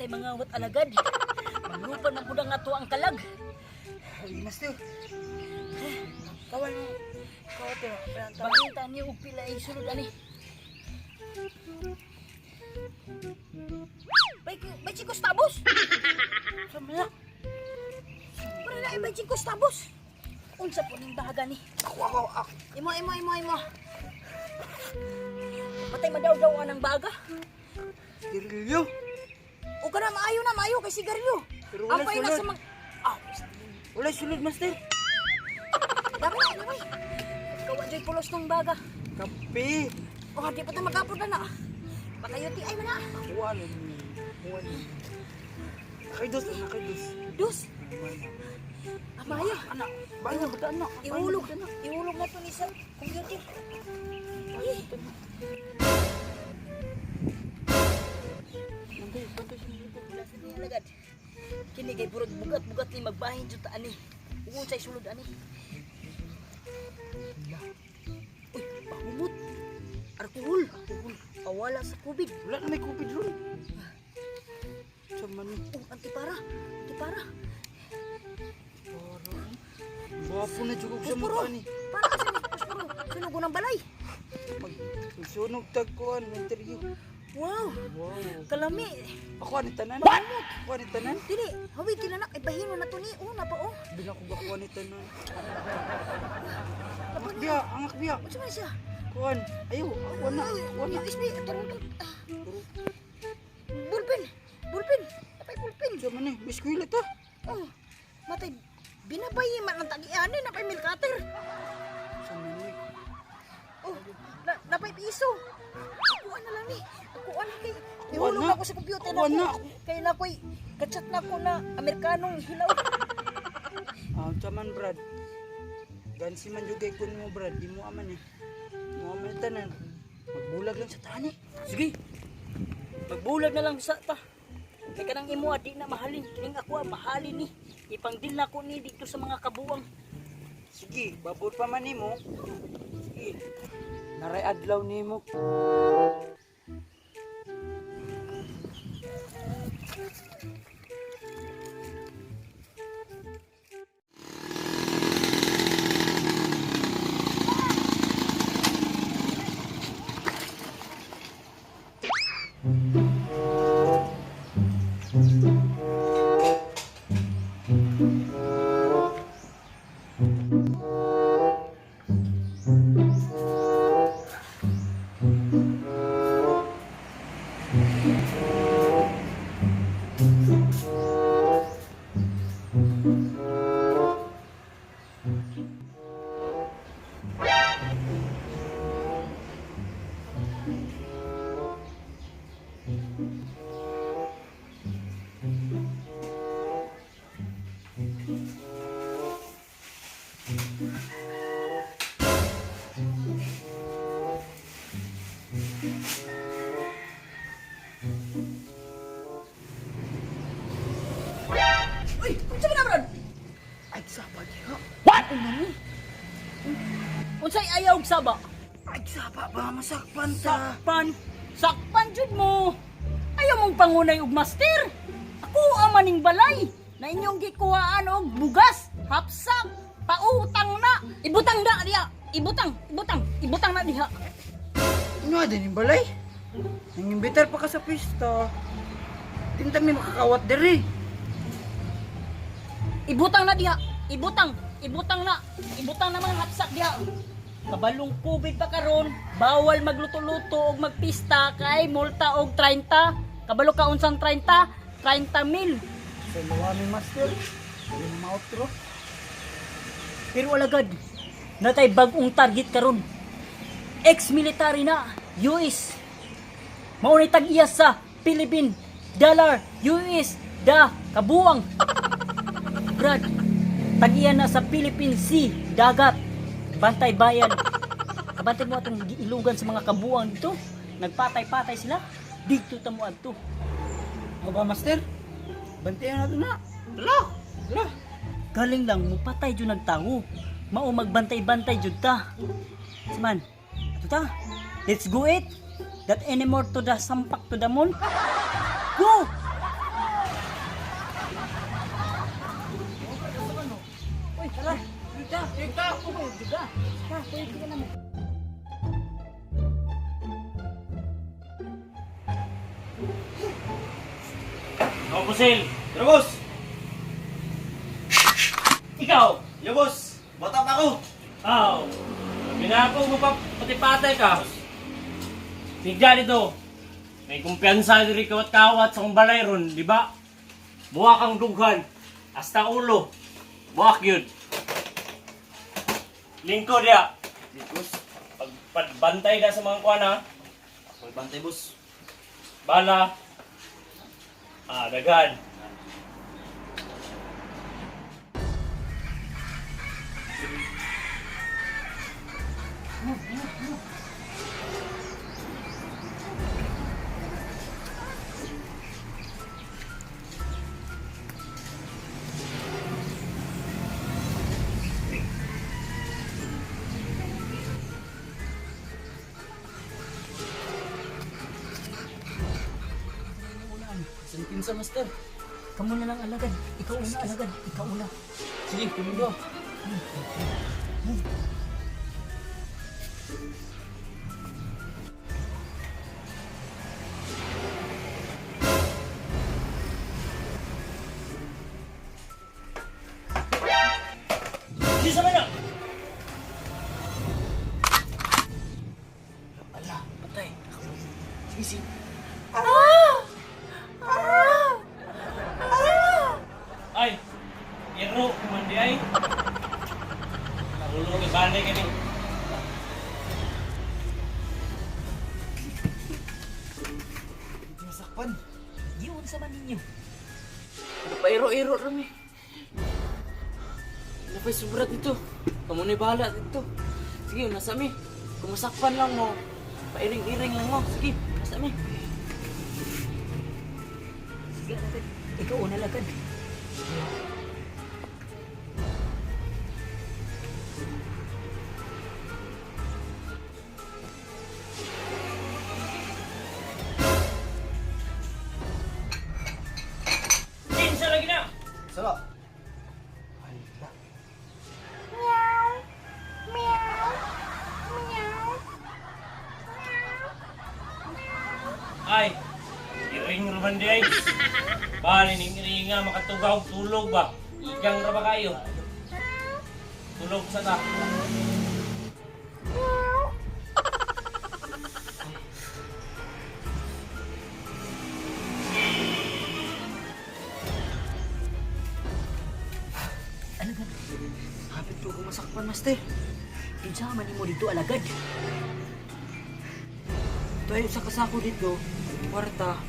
kay mga wat, alagad. Manglupan man pud ang ato ang kalag. Ay, master. Kawal mo. Kawal pero. Bangita niyo og pila ay sulod ani. Bay bay chicos tabos. Sama na. Para na bay chicos tabos. Unsa po ning bahaga ni? Ako, ako, ako. Imo, imo, imo, imo. Patay madaw-daw ang baga. Sigarilyo. O kana maayo na maayo kay sigarilyo. Pero wala Ampay na sulod. sa mga Ah, Wala sulod, master. dami na, dami. Kawa joy pulos ng baga. Kape. O di pa ta magapod na na. Patayuti ay man na. Kuha lang ni. Kuha ni. Nakaidos na, nakaidos. Dus. Amayo. Anak, bayo ba anak? Ihulog. Ihulog na to ni sa computer. Ay, Bantay, bantay siya dito. wala sa niya alagad. Kini kay purot bugat-bugat ni magbahin jud ta ani. Ug unsay sulod ani. Uy, pahumot. Alkohol. Alkohol. Pawala sa COVID. Wala na may COVID ron. Sama ni. Oh, antipara. Antipara. Gwapo na jugog sa Puspuro. mukha ni. Para sa puspuro. Sunog ng balay. Magsunog tag kuan, interview. Wow. Wow. Kalami. Ako ani tanan. What? Ako ani tanan. Dili, hawi kinanak ibahino na to ni. Oh, na pa oh. Bila ko ba kuan ni tanan. Napa Angak na. biya, angak biya. Unsa man siya? Kuan. Ayo, ako na, ako na. USB, turun. Bullpen. Bullpen. Napay bullpen. Sama ni, may eskwela ta. Oh, matay binabay man ang tagian ni napay milk cutter. Sama ni. Oh, na, napay piso. Akuan na lang ni. Akuan na kay ihulog na. ako sa computer Akuan na na. ako. Kay na ko'y kachat na ko na Amerikanong hilaw. Ah, taman Brad. Gansi man jugay kun mo Brad, di mo aman eh. Mo aman tanan. Magbulag lang sa tani. Sige. Magbulag na lang sa ta. Kay kanang imo di na mahalin. Kining ako mahalin ni. Ipangdil na ko ni dito sa mga kabuang. Sige, babur pa man nimo. Sige. Naray adlaw nimo. Uy, unsa man na bro? Ay, saba diha. What? Unsay ayaw og saba? Ay, saba ba masakpan ta. Sakpan. Sakpan jud mo. Ayaw mong pangunay og master. Ako ang maning balay na inyong gikuhaan og bugas, hapsak, pautang na. Ibutang na diha. Ibutang, ibutang, ibutang na diha. Ano din yung balay? Nangimbitar pa ka sa pista. Tinta mi makakawat diri. Ibutang na diha. Ibutang, ibutang na. Ibutang na mga hapsak diha. Kabalong COVID pa karon, bawal magluto-luto og magpista kay multa og 30. Kabalo ka unsang 30? 30 mil. Sa mga mi master. Yung mautro. Pero alagad, natay bagong target karon. Ex-military na, US. Maunay tag-iya sa Philippine dollar, US, da, kabuang. Brad, tag-iya na sa Philippine Sea, dagat, bantay bayan. Kabantay mo atong giilugan sa mga kabuang dito. Nagpatay-patay sila. Dito ta mo adto. Ako ba master? Bantayan nato na. Ala! Ala! Galing lang mo patay jud nagtawo. Mao magbantay-bantay jud ta. Saman, ato ta. Let's go it. That anymore to the sampak to the moon. Go! Ta, ta, kuyog ka. Ta, kuyog ka na mo. Ako, Pusil. Pero boss! Ikaw! Yo boss! Bata pa ako! Aw. Binako mo pa pati-patay ka. Tigda dito. May kumpiyansa diri kawat-kawat sa kong balay ron, di ba? Buwak ang dughan. Hasta ulo. Buwak yun. Lingkod ya. Boss, Pagbantay ka sa mga kuwan ha. ako'y bantay boss. Bala. Ah, daghan. San kinsa, master? Kamu na lang alagad. Ikaw una alagad. Ikaw una. Sige, kumundo. Di sa mana. Ala, patay. Sige, sige. Ay, iro man di ay. Nahulog ibalik kini. Hindi masakpan. Giun sa man ninyo. Pairo-iro rami. Napay sobra dito. Kamu na bahala dito. Sige, nasa mi. Kumasakpan lang mo. Pairing-iring lang mo. Sige, nasa mi. Sige alagad. Ikaw una alagad. Kinsa lagi na. Sala! Ay, iring raman di ay. Bali ning iringa makatugaw tulog ba? Igang ra ba kayo? Tulog sa ta. Alagad. Hapit ko kumasakpan, master. Kinsa man nimo dito alagad. Tuyo sa kasako dito. Kwarta.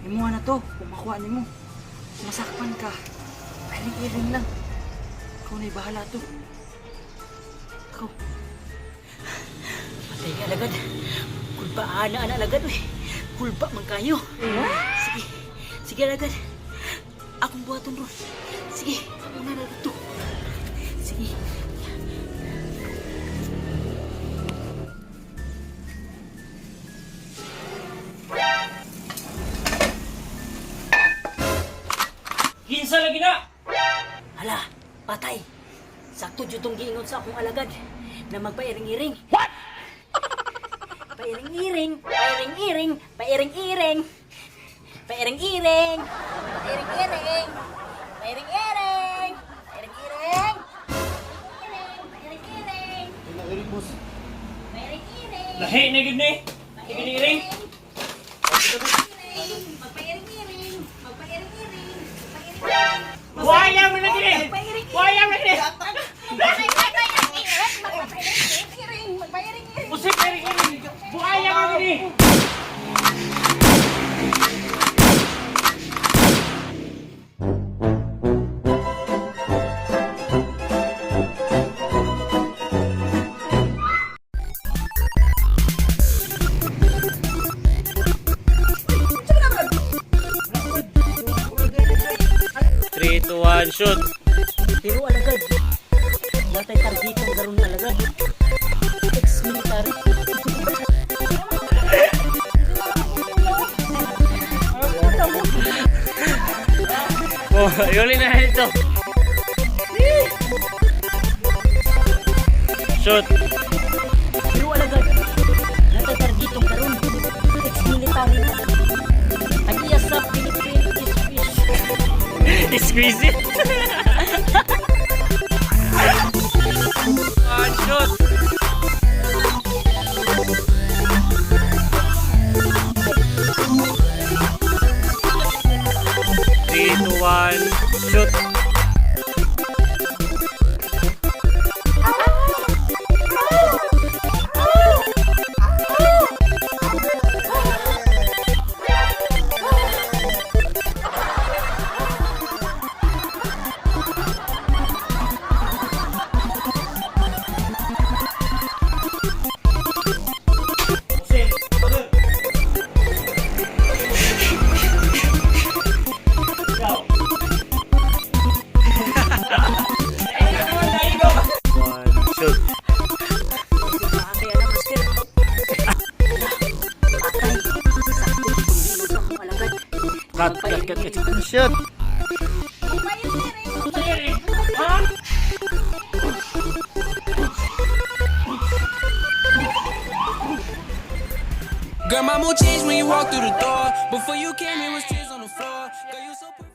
Imuha na to. Kung makuha nimo. Masakpan ka. Pairing-iring lang. Ikaw na'y bahala to. Ikaw. Patay ka alagad. Kulba ana ana alagad uy. Kulba man kayo. Sige. Sige alagad. Akong buhaton ron. Sige, una na dito. Sige. Kinsa lagi na. Hala, patay. Sakto jud tong giingon sa akong alagad na magpairing-iring. What? Pairing-iring, pairing-iring, pairing-iring. Pairing-iring, pairing-iring, pairing-iring, pairing-iring. Pairing-iring, Iring boss. pairing-iring. Lahi na gid ni. Sige ni iring. Magpairing-iring, magpairing-iring, magpairing-iring, magpairing-iring. Wayang man lagi ni. Wayang man ni. Magpairing-iring, magpairing-iring. Usip iring iring. Buaya man gid ni. Three, two, one, shoot. Pero alagad, natay targetong karon na alagad. Ex-military. Oh, yun na ito. Shoot. Pero alagad, natatargitong karon ex-military na. Tag-iya sa Philippine Fish. Squeeze it. One, shoot. Three, two, one, shoot. One, shoot. Kaya na, master. Atay, sakto itong sa akong alagad. Cut, cut, cut, cut. Shoot. Girl, my mood changed when you walked through the door. Before you came, it was tears on the floor. Girl, you so perfect.